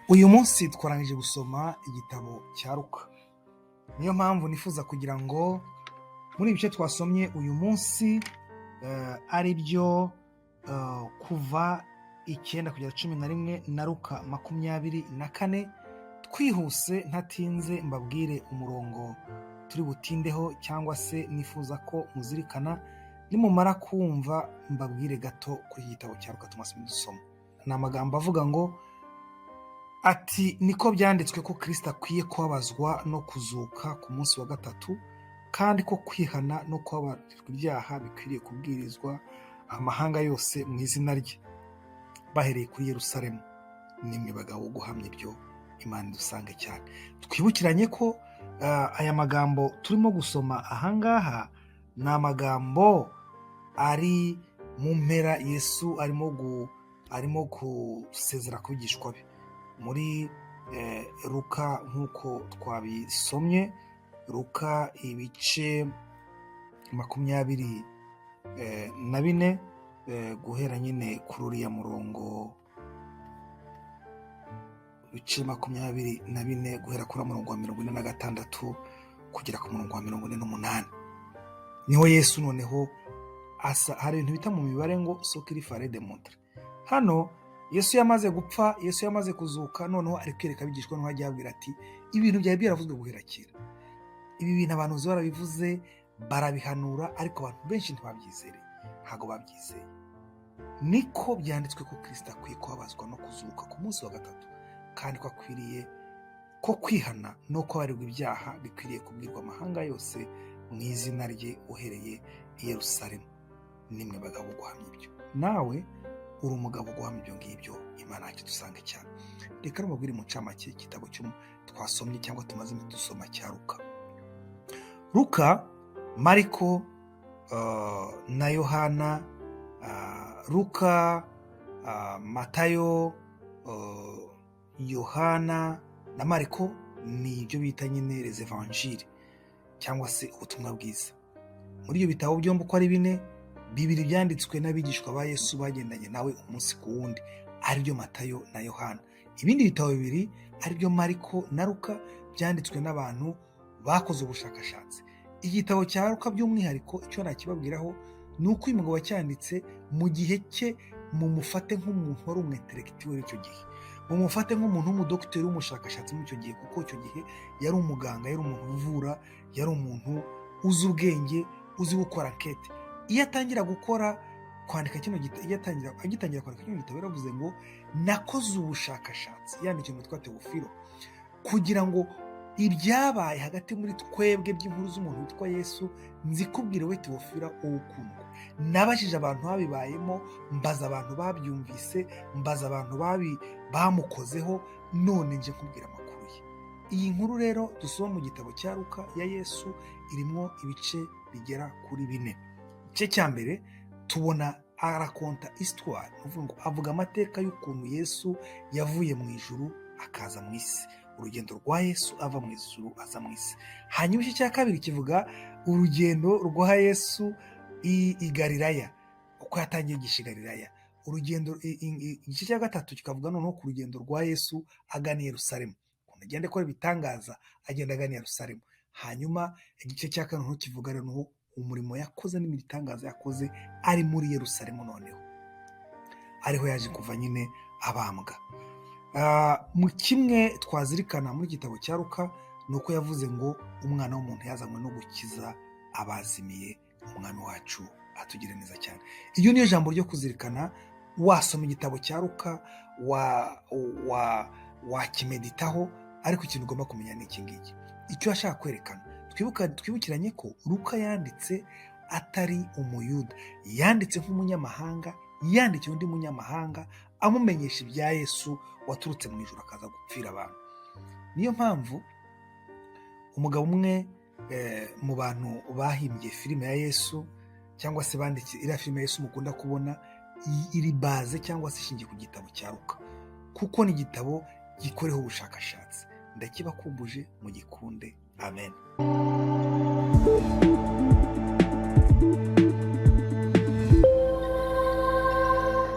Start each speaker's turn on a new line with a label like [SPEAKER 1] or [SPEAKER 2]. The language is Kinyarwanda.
[SPEAKER 1] Uyu munsi twarangije gusoma igitabo cya Luka. Niyo mpamvu nifuza kugira ngo muri ibi bice twasomye uyu munsi, ari byo kuva 9 kugera 11 na Luka 24, twihuse ntatinze mbabwire umurongo turi butindeho cyangwa se nifuza ko muzirikana. Nimumara kumva, mbabwire gato kuri iki gitabo cya Luka tumaze dusoma. Ni amagambo avuga ngo ati: "Niko byanditswe ko Kirisito akwiye kubabazwa no kuzuka ku munsi wa gatatu, kandi ko kwihana no kubabarirwa ibyaha bikwiriye kubwirizwa amahanga yose mu izina rye, bahereye kuri Yerusalemu. Nimwe bagabo guhamya ibyo." Imana idusange cyane. Twibukiranye ko aya magambo turimo gusoma ahangaha ni amagambo ari mu mpera. Yesu arimo gusezera ku bigishwa be muri Luka, nk'uko twabisomye, Luka ibice 24, guhera nyine kuri uriya murongo, ibice 24 guhera kuri murongo wa 46 kugera ku murongo wa 48, niho Yesu noneho asa. Hari ibintu bita mu mibare ngo ce qu'il fallait démontrer. Hano Yesu yamaze gupfa, Yesu yamaze kuzuka, noneho ari kwereka abigishwa, noneho ajya ababwira ati: "Ibintu byari byaravuzwe guhera kera, ibi bintu abantu barabivuze, barabihanura, ariko abantu benshi ntibabyizere, ntabwo babyizeye. Niko byanditswe ko Kirisito akwiye kubabazwa no kuzuka ku munsi wa gatatu, kandi ko akwiriye ko kwihana no kubabarirwa ibyaha bikwiriye kubwirwa amahanga yose mu izina rye, uhereye i Yerusalemu. Nimwe bagabo guhamya ibyo." Nawe uri umugabo guhamya ibyo ngibyo. Imana yacu dusange cyane. Reka rumubwire mu ncamake igitabo twasomye cyangwa tumaze iminsi dusoma cya Luka. Luka, Mariko na Yohana, Luka, Matayo, Yohana na Mariko ni ibyo bita nyine les évangiles cyangwa se ubutumwa bwiza. Muri ibyo bitabo byombi uko ari bine, bibiri byanditswe n'abigishwa ba Yesu bagendanye nawe umunsi ku wundi, aribyo Matayo na Yohana. Ibindi bitabo bibiri, aribyo Mariko na Luka, byanditswe n'abantu bakoze ubushakashatsi. Igitabo cya Luka by'umwihariko, icyo nakibabwiraho ni uko uyu mugabo wacyanditse mu gihe cye, mumufate nk'umuntu wari umu intellectuel icyo gihe, mumufate nk'umuntu w'umudogiteri w'umushakashatsi muri icyo gihe, kuko icyo gihe yari umuganga, yari umuntu uvura, yari umuntu uzi ubwenge, uzi gukora enquête. Iyo atangira gukora kwandika kino gitabo, iyo atangira agitangira kwandika kino gitabo, yaravuze ngo: "Nakoze ubushakashatsi," yandikiye umutwe wa Teofilo, "kugira ngo ibyabaye hagati muri twebwe by'inkuru z'umuntu witwa Yesu nzikubwire we Teofila uwukundwa. Nabajije abantu babibayemo, mbaza abantu babyumvise, mbaza abantu bamukozeho, none nje nkubwira amakuru ye." Iyi nkuru rero dusoma mu gitabo cya Luka ya Yesu irimo ibice bigera kuri bine. Igice cya mbere tubona arakonta histoire, ni ukuvuga ngo avuga amateka y'ukuntu Yesu yavuye mu ijuru akaza mu isi, urugendo rwa Yesu ava mu ijuru aza mu isi. Hanyuma igice cya kabiri kivuga urugendo rwa Yesu i Galilaya, uko yatangiye yigisha i Galilaya. Urugendo igice cya gatatu kikavuga noneho ku rugendo rwa Yesu agana i Yerusalemu, ukuntu agenda akora ibitangaza agenda agana i Yerusalemu. Hanyuma igice cya kane noneho kivuga noneho umurimo yakoze n'ibitangaza yakoze ari muri Yerusalemu, noneho ariho yaje kuva nyine abambwa. Mu kimwe twazirikana muri igitabo cya Luka ni uko yavuze ngo umwana w'umuntu yazanywe no gukiza abazimiye. Umwami wacu atugire neza cyane. Iryo niyo jambo ryo kuzirikana. Wasoma igitabo cya Luka, wakimeditaho, ariko ikintu ugomba kumenya ni iki ngiki, icyo ashaka kwerekana. Twibukiranye ko Luka yanditse atari Umuyuda, yanditse nk'umunyamahanga, yandikiye undi munyamahanga amumenyesha ibya Yesu waturutse mu ijuru akaza gupfira abantu. Niyo mpamvu umugabo umwe mu bantu bahimbye filime ya Yesu cyangwa se banditse iriya filime ya Yesu mukunda kubona, iri basée cyangwa se ishingiye ku gitabo cya Luka, kuko ni igitabo gikoreho ubushakashatsi. Ndakibakumbuje, mugikunde. Amen.